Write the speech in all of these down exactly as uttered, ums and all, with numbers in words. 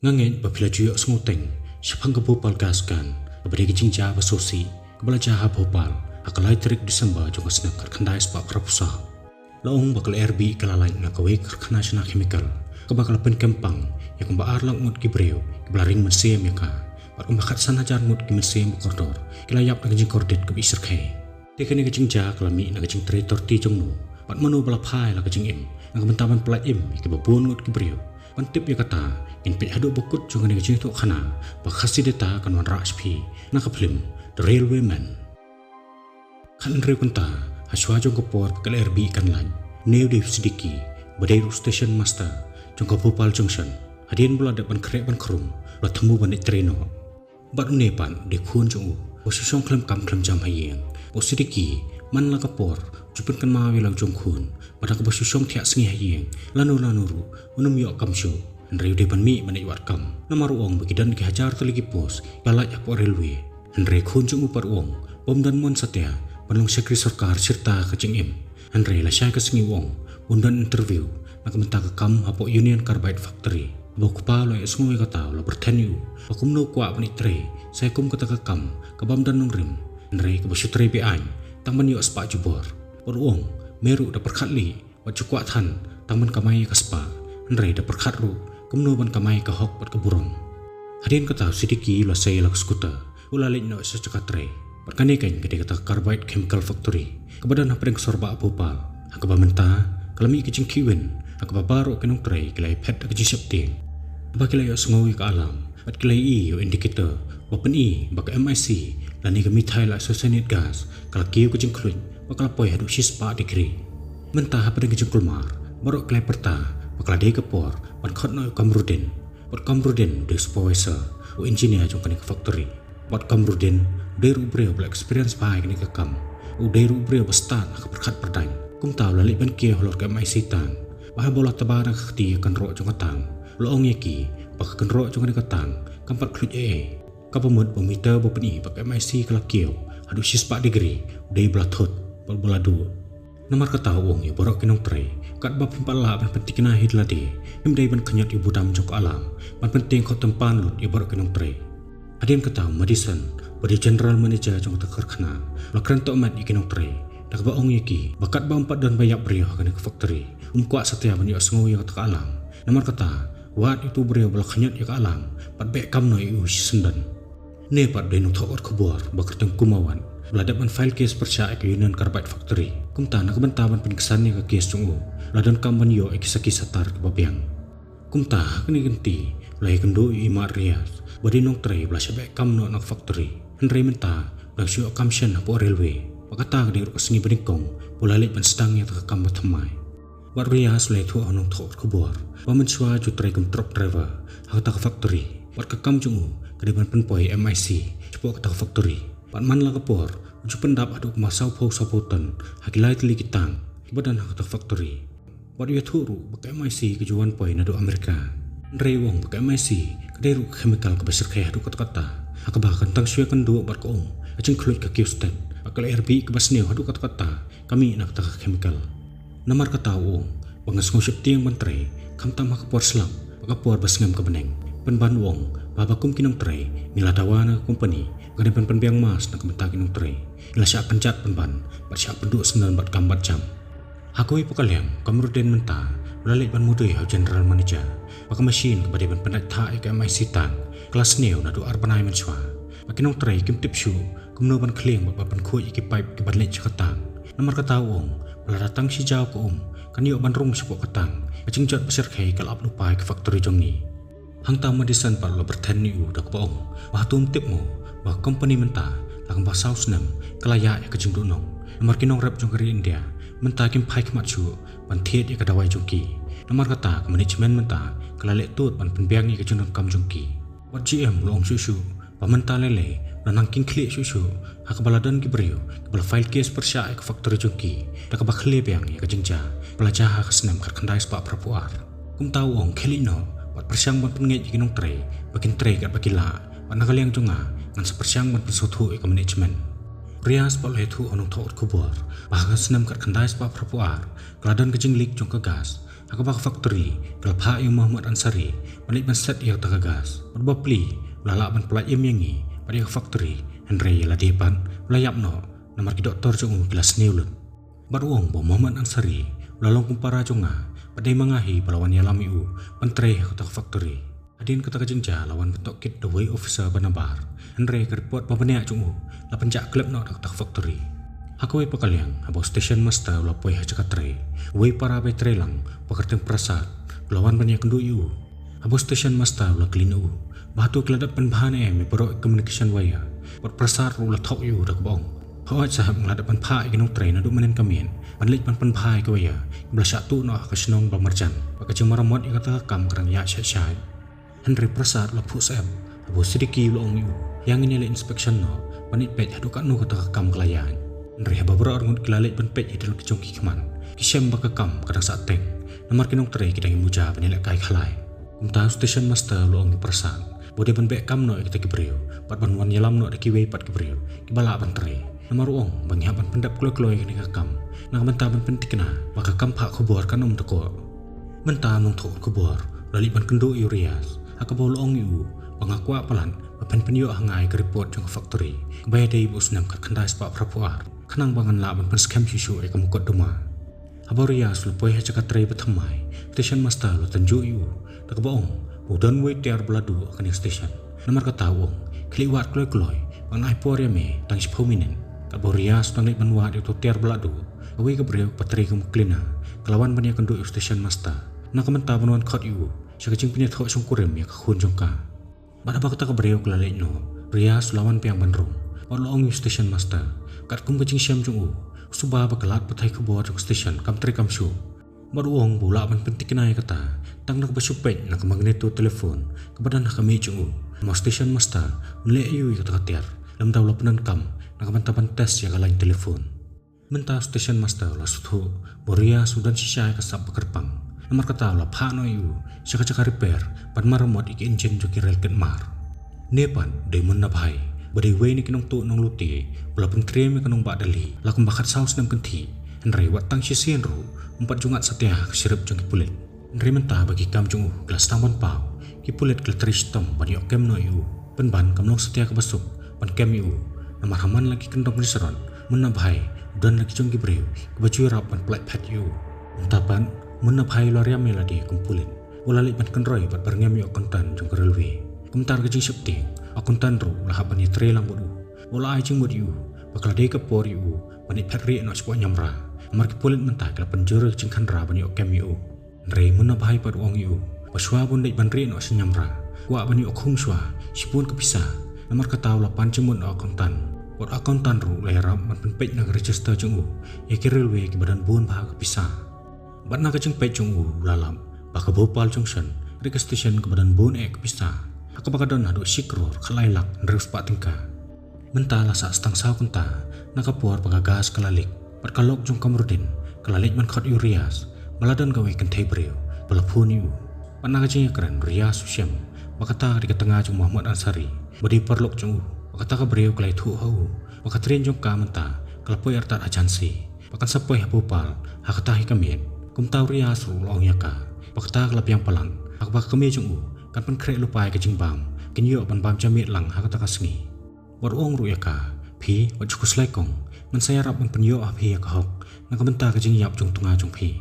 Nga ngeit ba phi la ju ïohsngew teng shaphang ka Bhopal gas kawn, kaba dei ka jingjia ba sngewsih kaba la jia ha Bhopal ha ka lai tarik December jong ka snem khatkhyndai spah phra phew saw. La ong ba ka L R B ka la lait na kawei ka karkhana shna chemical kaba ka la pynkem pang ïa kumba ar lak ngut ki briew kiba la ring mynsiem ïa ka, bad kumba khatsan hajar ngut ki mynsiem ba kordor ki la ïap na ka jingkordit kaba isyrkhei. Te kane ka jingjia ka la mih na ka jingtrei torti jong no, bad mano ba la phai la ka jingim na ka bynta ban pyllait im ïa kiba bun ngut ki briew? Ban tip ïa kata, ngin peit haduh ba kut jong kane ka jingïathuhkhana ba Khasi Data kan wanrah sha phi na ka phlim The Railway Man. Khathynriew kynta ha shuwa jong ka por ba ka L R B kan lait, une u dei u Siddiqui, ba dei ruh station master jong ka Bhopal Junction. Hadien ba la dep ban khreh ban khrum, la thmu ban leit trei noh. Bad une pat u dei khun jong u, ba shu shong khlem kam khlem jam ha ïing. Bad u Siddiqui, man la ka por, u ju pynkynmaw ïa la u jong khun ba da kaba shu shong thiah sngi ha ïing, lano lano ruh un ym ïoh kam shuh. Hynrei u dei ban mih ban leit wad kam, namar u ong ba ki don ki hajar tylli ki post ba lait hapoh railway. Hynrei khun jong u pat u ong ba um don mon satia ban long shakri sorkar shirta ka jingim. Hynrei lashai ka sngi u ong un don interview na ka bynta ka kam hapoh Union Carbide Factory. Ba u kpa u la ïohsngew ïa kata u la pyrthen ïa u ba kumno u kwah ban leit trei sa ïa kum kata ka kam kaba ym don nongrim, hynrei kaba shu trei be-aiñ tang ban ïoh spah jubor. Bad u ong, me ruh da pyrkhat lih, wat ju kwah than tang ban kamai ïa ka spah, hynrei da pyrkhat ruh kumno ban kamai ïa ka hok bad ka burom. Hadien kata u Siddiqui u la sei ïa la ka scooter, u la leit noh sha jaka trei. Bad kane kan ka dei kata ka Carbide Chemical Factory kaba don hapdeng ka sor bah Bhopal, ha kaba mynta ka la mih ka jingkhih win, ha kaba baroh ki nongtrei ki la ïaphet da ka jingsheptieng. Haba ki la ïohsngew ïa ka alarm bad ki la ïohi ïa u indicator ba pyni ba ka M I C lane ka methyl isocyanate gas ka la kiew ka jingkhluit bad ka la poi haduh shispah degree. Mynta hapdeng ka jingkulmar baroh ki la pyrta ba ka la dei ka por ban khot noh ïa u Kamruddin. Bad u Kamruddin u dei u supervisor, u engineer jong kane ka factory. Bad u Kamruddin u dei ruh u briew ba la experience bha ïa kane ka kam, u dei ruh u briew ba stad ha ka pyrkhat pyrdaiñ. Kumta u la leit ban kiew halor ka M I C tank. Bad haba u la tba na ka kti ïa ka kynroh jong ka tank, u la ong ïa ki ba ka kynroh jong kane ka tank kam pat khluit ei ei. Kaba mut ba u meter ba pyni ba ka M I C ka la kiew haduh shispah degree u dei ba la thut bad ba la duh. Namar kata u ong ïa baroh ki nongtrei, katba phim pat lah ban pynthikna hi da lade, phim dei ban khñiot ïa u budam jong ka alarm ban pyntieng khot tympan lut ïa baroh ki nongtrei. Hadien kata u Madison, ba dei general manager jong kata ka karkhana, u la kren tohmet ïa ki nongtrei da kaba ong ïa ki ba katba ym pat don ba ïap briew ha kane ka factory, um kwah satia ban ïohsngew ïa kata ka alarm. Namar kata, wad ïa uto u briew ba la khñiot ïa ka alarm bad beh kam noh ïa u shisyndon. Ne pat u dei u nongthoh kot khubor ba kyrteng Kumawat, ba la dep ban file case pyrshah ïa ka Union Carbide Factory. Kumta na ka bynta ban pynksan ïa ka case jong u, u la donkam ban ïoh ïa ki sakhi satar kiba biang. Kumta ha kane ka kynti u la ïakynduh ïa i Mat Rias, ba dei u nongtrei ba la shah beh kam noh na ka factory. Hynrei mynta u dang shu ïoh kam shen hapoh railway. Bad kata ka dei ruh ka sngi ba nyngkong ba u la leit ban sdang ïa kata ka kam ba thymmai. Bad u Rias u la ïathuh ha u nongthoh kot khubor ba mynshuwa u ju trei kum truck driver ha kata ka factory. Bad ka kam jong u ka dei ban pynpoi M I C shapoh kata ka factory. Bad man la ka por u ju pyndap haduh kumba sawphew sawphew ton ha ki lai tylli ki tank kiba don ha kata ka factory. Bad u ïathuh ruh ba ka M I C ka ju wan poi naduh Amerika. Hynrei u ong ba ka M I C ka dei ruh ka chemical kaba shyrkhei haduh katta katta, ha kaba kan tang shu ïakynduh bad ka um ka jingkhluit ka kiew stet, bad ka lyer bih kaba sniew haduh katta katta ka mih na kata ka chemical. Namar kata u ong ba ngan sngew sheptieng ban trei, khamtam ha ka por slap bad ka por ba sngem ka bneng. Pynban u ong ba haba kum ki nongtrei ngi la dawa na ka company ba kan dei ban pynbiang mask na ka bynta ki nongtrei, ngi la shah kynjat pynban bad shah pynduh syndon bad kam bad jam. Ha kawei pat ka liang u Kamruddin mynta u la leit ban mudui ha u general manager ba ka machine kaba dei ban pynlait thah ïa ka M I C tank ka la sniew naduh ar bnai mynshuwa. Ba ki nongtrei kim tip shuh kumno ban khlieng bad ban pynkhuid ïa ki pipe kiban leit sha ka tank. Namar kata u ong ba lada tang shi jaw ka um kan ïoh ban rung shapoh ka tank, ka jingjot ba shyrkhei ka la ap lypa ïa ka factory jong ngi. Hangta u Madison pat u la pyrthen ïa u da kaba ong ba hato um tip mo ba ka company mynta la kumba saw snem ka la ïaid ha ka jingduhnong, namar ki nongrep jong ka ri India mynta kim phai khmat shuh ban thied ïa ka dawai jong ki. Namar kata ka management mynta ka la leh tud ban pynbiang ïa ka jingdonkam jong ki. Wat G M u la ong shuh shuh ba mynta lei lei u la nang kynkhlieh shuh shuh ha kaba la don ki briew kiba la file case pyrshah ïa ka factory jong ki da kaba khlieh biang ïa ka jingjia ba la jia ha ka snem khatkhyndai spah phra phew ar. Kumta u ong khie leit noh bad pyrshang ban pynngeit ïa ki nongtrei ba kin trei katba ki lah, bad na ka liang jong nga ngan sa pyrshang ban pynsngewthuh ïa ka management. U Rias pat u la ïathuh ha u nongthoh kot khubor ba ha ka snem khatkhyndai spah phra phew ar ka la don ka jingleak jong ka gas Ha kaba ka factory ka la phah ïa u Mohammad Ansari ban leit ban set ïa kata ka gas. Bad ba pli u la lah ban pyllait im ïa ngi bad ïa ka factory, hynrei ïa lade pat u la ïap noh, namar ki doktor jong u ki la sniew lut. Bad u ong ba u Mohammad Ansari u la long kum para jong nga, bad dei ma nga hi ba la wan ïalam ïa u ban trei ha kata ka factory. Hadien kata ka jingjia la wan ban tohkit da uwei u officer ba nabar, hynrei ka report ba bniah jong u la pynjah khlem noh da kata ka factory. Ha kawei pat ka liang, haba u station master u la poi ha jaka trei, uwei u para bai trei lang ba kyrteng Prasad u la wan ban ïakynduh ïa u. Haba u station master u la kylli na u ba hato ki la dep pynbha ne em ïa baroh ki communication wire, bad Prasad ruh u la thok ïa u da kaba ong, hooid saheb, nga la dep pynphah ïa ki nongtrei naduh mynhynnin ka miet ban leit ban pynbha ïa ki wire kiba la shah tuh noh ha ka shnong ba marjan, bad ka jingmaramot ïa kata ka kam ka dang ïaid shait shait. Hynrei Prasad u la phuh syep haba u Siddiqui u la ong ïa u, ïa ngin ïa leit inspection noh ban leit peit haduh katno kata ka kam ka la ïaid. Hynrei haba baroh arngut ki la leit ban peit ïa ki jong ki khmat, ki shem ba ka kam ka dang sah teng, namar ki nongtrei ki dang ïa muja ban ïalehkai khalai. Kumta u station master u la ong ïa u Prasad ba u dei ban beh kam noh ïa kita ki briew bad ban wan ïalam noh da kiwei pat ki briew kiba lah ban trei, namar u ong ba ngi hap ban pyndep kloi kloi ïa kane ka kam na ka bynta ban pynthikna ba ka kam phah khubor kan ym dkoh. Mynta u nongthoh khubor u la leit ban kynduh ïa u Riaz, ha kaba u la ong ïa u ba nga kwah palat ba phin pynïoh ha nga ïa ka report jong ka factory kaba ïadei bad u snem khatkhyndai spah phraphew ar, khnang ba ngan lah ban pynskhem shuh shuh ïa ka mukotduma. Haba u Riaz u la poi ha jaka trei ba thymmai, u station master u la tynjuh ïa u da kaba ong ba u don uwei u tiar ba la duh ha kane ka station. Namar kata u ong, khie leit wad kloi kloi, ba ngan ai por ïa me tang shiphew minit. Katba u Riaz u dang leit ban wad ïa uto u tiar ba la duh, kawei ka briew kaba trei kum ka cleaner ka la wan ban ïakynduh ïa u station master na ka bynta ban wan khot ïa u sha ka jingpynïathoh shongkurim ïa ka khun jong ka. Bad haba kata ka briew ka la leit noh, u Riaz u la wan biang ban rung bad u la ong ïa u station master, katkum ka jingshem jong u, u suba ba ka lad pathai khubor jong ka station kam trei kam shuh. Bad u ong ba u lah ban pynthikna ïa kata tang da kaba shu peit na ka magneto telephone kaba don ha ka miej jong u. Namar u station master un leh aïu ïa kata ka tiar lymda u la pyndonkam na ka bynta ban test ïa ka line telephone. Mynta u station master u la sngewthuh ba u Riaz u don shisha ïa ka sap ba kyrpang. Namar kata u la phah noh ïa u sha ka jaka repair bad maramot ïa ki engine jong ki rel kit mar. Ne pat dei Munna Bhai, ba dei uwei na ki nongtuh nonglute ba la pyntriem ïa ka nongbah Delhi la kumba khatsaw snem kynthih, hynrei wat tang shisien ruh um pat ju ngat satia ha ka shrip jong ki pulit. Hynrei mynta ba ki kam jong u ki la sdang ban paw, ki pulit ki la trei shitom ban ïoh kem noh ïa u. Pynban kam long satia kaba suk ban kem ïa u, namar ha man la ki kyndong ki syrot, Munna Bhai u don la ki jong ki briew kiba ju ïarap ban pyllait phet ïa u. Mynta pat Munna Bhai u la riam ïa lade kum pulit, u la leit ban kynroi bad byrngem ïa u accountant jong ka railway. Kumta ka jingsheptieng, u accountant ruh u la hap ban ïatrei lang bad u, u la ai jingmut ïa u ba ka la dei ka por ïa u ban ïa phet rieh noh shapoh niamra, namar ki pulit mynta ki la pynjur ïa ka jingkhynra ban ïoh kem ïa u. Hynrei Munna Bhai pat u ong ïa u ba shuwa ban leit ban rieh noh sha niamra, kwah ban ïoh khung shuwa shibun ka pisa. Namar kata u la pan jingmut na u accountant, bad u accountant ruh u la ïarap ban pynpeit na ka register jong u ïa ki railway kiba don bun bha ka pisa. Bad na ka jingpeit jong u u la lap ba ka Bhopal Junction ka dei ka station kaba don bun eh ka pisa, ha kaba ka don haduh shi klur khatlai lak hynriew spah tyngka. Mynta la sah tang saw kynta na ka por ba ka gas ka la leak, bad ka lok jong u Kamruddin ka la leit ban khot ïa u Riaz ba la don kawei kynthei briew ba la phone ïa u. Bad na ka jingïakren u Riaz u shem ba kata ka dei ka tnga jong u Mohammad Ansari ba dei u paralok jong u, ba kata ka briew ka la ïathuh ha u ba ka train jong ka mynta ka la poi artat ha Jhansi, ba kan sa poi ha Bhopal ha kata hi ka miet. Kumta u Riaz ruh u la ong ïa ka ba kata ka la biang palat, ha kaba ka kmie jong u kan pynkhreh lypa ïa ka jingbam, kin ïoh ban bam ja miet lang ha kata ka sngi. Bad u ong ruh ïa ka, phi wat ju khuslai kong, ngan sa ïarap ban pynïoh ha phi ïa ka hok na ka bynta ka jingïap jong u tnga jong phi.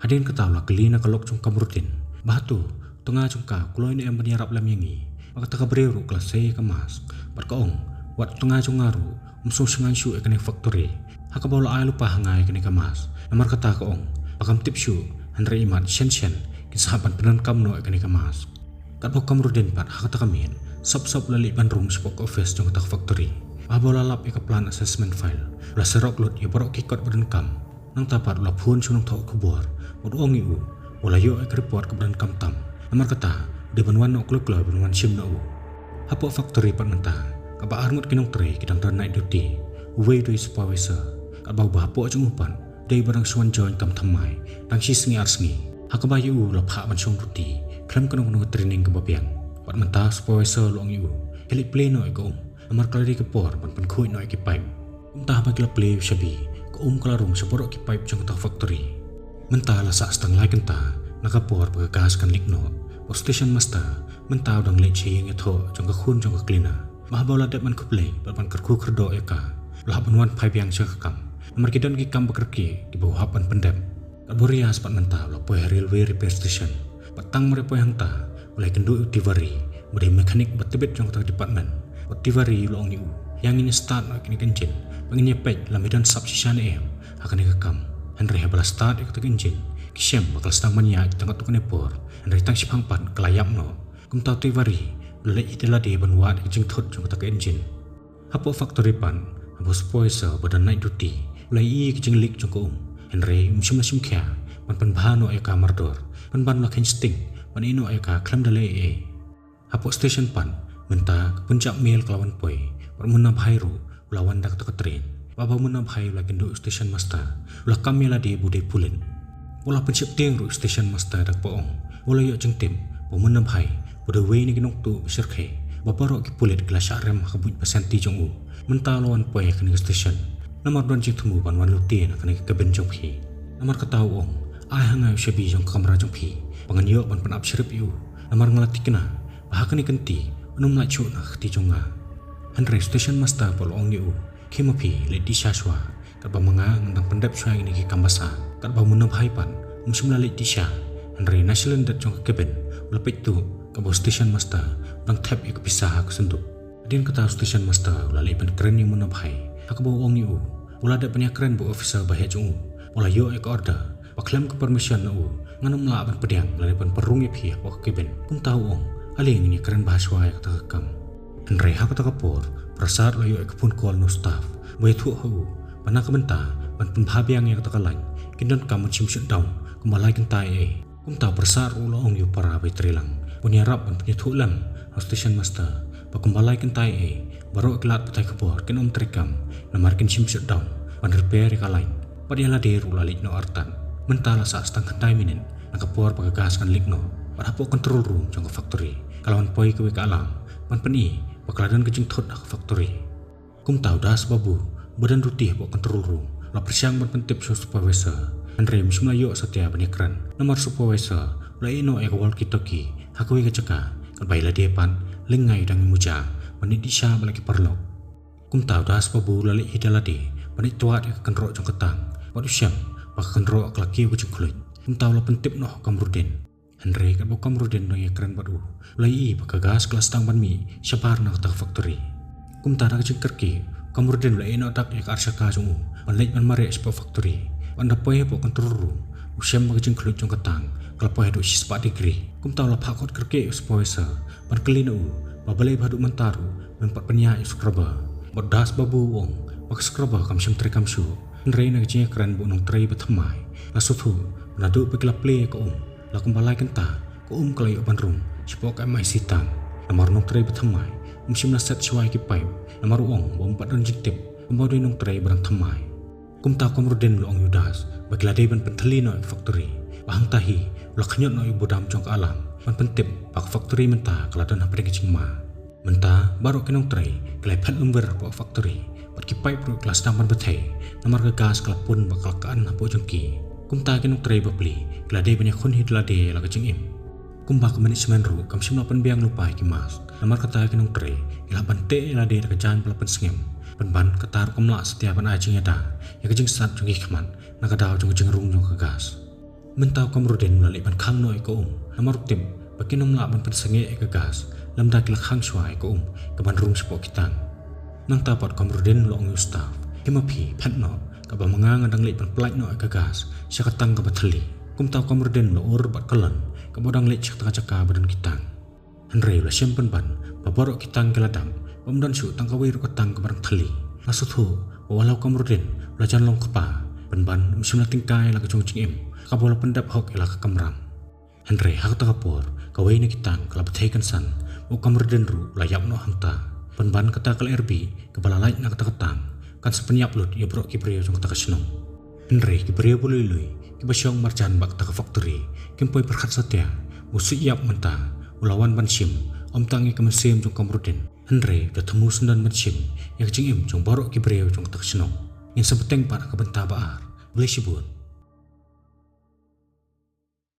Hadien kata u la kylli na ka lok jong u Kamruddin ba hato u tnga jong ka u kloi ne em ban ïarap lem ïa ngi. Bad kata ka briew ruh ka la sei ïa ka mask bad ka ong, wat u tnga jong nga ruh um sngewsyngan shuh ïa kane ka factory ha kaba u la ai lypa ha nga ïa kane ka mask. Namar kata ka ong ba kam tip shuh, hynrei imat shen shen kin sa hap ban pyndonkam noh ïa kane ka mask. Katba u Kamruddin pat ha kata ka miet sop sop u la leit ban rung shapoh ka office jong kata ka factory. Haba u la lap ïa ka plan assessment file, u la syrok lut ïa baroh ki kot ba donkam. Nangta pat u la phone sha u nongthoh khubor bad u ong ïa u ba u la ïoh ïa ka report kaba donkam tam. Namar kata u dei ban wan noh kloi kloi ban wan shim na u. Hapoh factory pat mynta, kaba arngut ki nongtrei ki dang don night duty, uwei u dei u supervisor, katba uba hapoh jong u pat u dei uba dang shu wan join kam thymmai, dang shi sngi ar sngi. Ha kaba ïa u la phah ban shong duty khlem kano kano ka training kaba biang. Bad mynta u supervisor u la ong ïa u, khie leit plie noh ïa ka um, namar ka la dei ka por ban pynkhuid noh ïa ki paip. Kumta haba ki la plie ïa u shabi, ka um ka la rung sha baroh ki paip jong kata ka factory. Mynta la sah stang lai kynta na ka por ba ka gas kan leak noh, bad u station master mynta u dang leit sha ïing ïathoh jong ka khun jong ka cleaner, ba haba u la dep ban khublei bad ban kyrkhu kyrdoh ïa ka, u la hap ban wan phai biang sha ka kam. Namar ki don ki kam ba kyrkieh kiba u hap ban pyndep. Katba u Riaz pat mynta u la poi ha railway repair station, bad tang mar ïa poi hangta u la ïakynduh ïa u Tiwari, ba dei mechanic ba tbit jong kata ka department. Bad u Tiwari u la ong ïa u, ïa ngin ïa start noh ïa kane ka engine, ba ngin ïa peit lada don sap shisha ne em ha kane ka kam. Hynrei haba la start ïa kata ka engine, ki shem ba ka la sdang ban ïaid tang katto katne por, hynrei tang shiphang pat ka la ïap noh. Kumta u Tiwari u la leit ïa lade ban wad ïa ka jingthut jong kata ka engine. Hapoh factory pat, haba u supervisor ba don night duty u la ïohi ïa ka jingleak jong ka um, hynrei um shym la shim khia ban pynbha noh ïa ka mardor, pynban u la kheiñ sting ban ïeh noh ïa ka khlem da leh ei ei. Hapoh station pat mynta ka punjap mail ka la wan poi, bad u Munna Bhai ruh u la wan da kata ka train. Bad haba u Munna Bhai u la ïakynduh ïa u station master, u la kam ïa lade ba u dei pulit. Bad u la pynsheptieng ruh ïa u station master da kaba ong ba u la ïoh jingtip ba u Munna Bhai u dei uwei na ki nongtuh ba shyrkhei, bad baroh ki pulit ki la shah rem ha ka buit ba shanti jong u. Mynta u la wan poi ha kane ka station namar u don jingthmu ban wan lute na kane ka cabin jong phi. Namar kata u ong, ai ha nga ïa u shabi jong ka kamra jong phi, ba ngan ïoh ban pynap syrip ïa u. Namar nga la thikna ba ha kane ka kynti un ym lah shuh na ka kti jong nga. Hynrei u station master pat u la ong ïa u, khie ma phi, leit dih sha shuwa, katba ma nga ngan dang pyndep shuwa ïa kine ki kam ba sah. Katba u Munna Bhai pat um shym la leit dih sha, hynrei na shalyndet jong ka cabin u la peit tuh katba u station master u dang thep ïa ka pisa ha ka synduk. Hadien kata u station master u la leit ban kren ïa u Munna Bhai, ha kaba u ong ïa u, u la dep ban ïakren bad u officer ba heh jong u, u la ïoh ïa ka order ba khlem ka permission na u ngan ym lah ban pdiang lane ban pynrung ïa phi hapoh ka cabin. Kumta u ong, ale ngin ïakren bha shuwa ïa kata ka kam. Hynrei ha kata ka por u Prasad u la ïoh ïa ka phone call na u staff ba ïathuh ha u ba na ka bynta ban pynbha biang ïa kata ka line, kin donkam ban shim shutdown kumba lai kynta ei ei. Kumta u Prasad ruh u la ong ïa u para ba ïatreilang ban ïarap ban pynïathuh lem ha u station master ba kumba lai kynta ei ei baroh ki lad pathai khubor kin ym treikam, namar kin shim shutdown ban repair ïa ka line. Bad ïa lade ruh la leit noh artat. Mynta la sah stang khyndai minit na ka por ba ka gas kan leak noh, bad hapoh control room jong ka factory ka la wan poi kawei ka alarm ban pyni ba ka la don ka jingthut ha ka factory. Kumta u Das Babu ba don duty hapoh control room u la pyrshang ban pyntip sha u supervisor, hynrei um shym la ïoh satia ban ïakren, namar u supervisor u la ïeh noh ïa ka walkie talkie ha kawei ka jaka, katba ïa lade pat lyngngai u dang ïa muja ban ïeh dih sha bad la ki paralok. Kumta u Das Babu u la leit hi da lade ban ïeh twad ïa ka kynroh jong ka tank, bad u shem ba ka kynroh ka la kiew ka jingkhluit. Kumta u la pyntip noh ha u Kamruddin. Hynrei katba u Kamruddin u dang ïakren bad u, u la ïohi ba ka gas ka la sdang ban mih shabar na kata ka factory. Kumta da ka jingkyrkieh u Kamruddin u la ïeh noh dak ïa ka arshaka jong u ban leit ban mareh shapoh factory. Bad ynda poi hapoh control room u shem ba ka jingkhluit jong ka tank ka la poi haduh shispah degree. Kumta u la phah khot kyrkieh ïa u supervisor ban kylli na u ba balei ba haduh mynta ruh um pat pynïaid ïa u scrubber. Bad u Das Babu u ong ba ka scrubber kam shym treikam shuh, hynrei na ka jingïakren bad u nongtrei ba thymmai la sngewthuh ba naduh ba ki la plie ïa ka um, la kumba lai kynta ka um ka la ïoh ban rung shapoh ka M I C tank. Namar u nongtrei ba thymmai um shym la set shuwa ïa ki paip, namar u ong ba um pat don jingtip kumba u dei u nongtrei ba dang thymmai. Kumta u Kamruddin u la ong ïa u Das ba ki la dei ban pynthylli noh ïa ka factory. Bad hangta hi u la khñiot noh ïa u budam jong ka alarm ban pyntip ba ka factory mynta ka la don hapdeng ka jingma. Mynta baroh ki nongtrei ki la ïaphet lymwir hapoh factory, bad ki paip ruh ki la sdang ban bthei, namar ka gas ka la pun bad ka la kha hapoh jong ki. Kumta ki nongtrei bapli ki la dei ban ïakhun hi da lade ïa la ka jingim. Kumba ka management ruh kam shym la pynbiang lypa ïa ki mask, namar kata ki nongtrei ki la hap ban teh ïa lade da ka jaiñ ba la pynsngem. Pynban kata ruh kam lah satia ban ai jingïada ïa ka jingsat jong ki khmat na ka daw jong ka jingrung jong ka gas. Mynta u Kamruddin u la leit ban khang noh ïa ka um, namar u tip ba kin ym lah ban pynsangeh ïa ka gas lymda ki la khang shuwa ïa ka um kaban rung shapoh ki tank. Nangta pat u Kamruddin u la ong ïa u staff, khie ma phi, phet noh, katba ma nga nga dang leit ban pyllait noh ïa ka gas sha ka tank kaba thylli. Kumta u Kamruddin u la ur bad kyllon katba u dang leit sha kata ka jaka ba don ki tank. Hynrei u la shem pynban ba baroh ki tank ki la dap, bym don shuh tang kawei ruh ka tank kaba dang thylli. La sngewthuh ba wat la u Kamruddin u la jan long kpa, pynban um shym la tyngkai ïa la ka jong ka jingim kaba u la pyndep hok ïa la ka kamram. Hynrei ha kata ka por kawei na ki tank ka la bthei kynsan, u Kamruddin ruh u la ïap noh hangta. Pynban kata ka lyer bih kaba la lait na kata ka tank kan sa pynïap lut ïa baroh ki briew jong kata ka shnong. Hynrei ki briew ba lui lui kiba shong marjan bad kata ka factory kim poi pyrkhat satia ba u suiïap mynta u la wan ban shim ym tang ïa ka mynsiem jong u Kamruddin, hynrei u da thmu syndon ban shim ïa ka jingim jong baroh ki briew jong kata ka shnong. Ngin sa bteng pat ha ka bynta ba ar. Khublei shibun.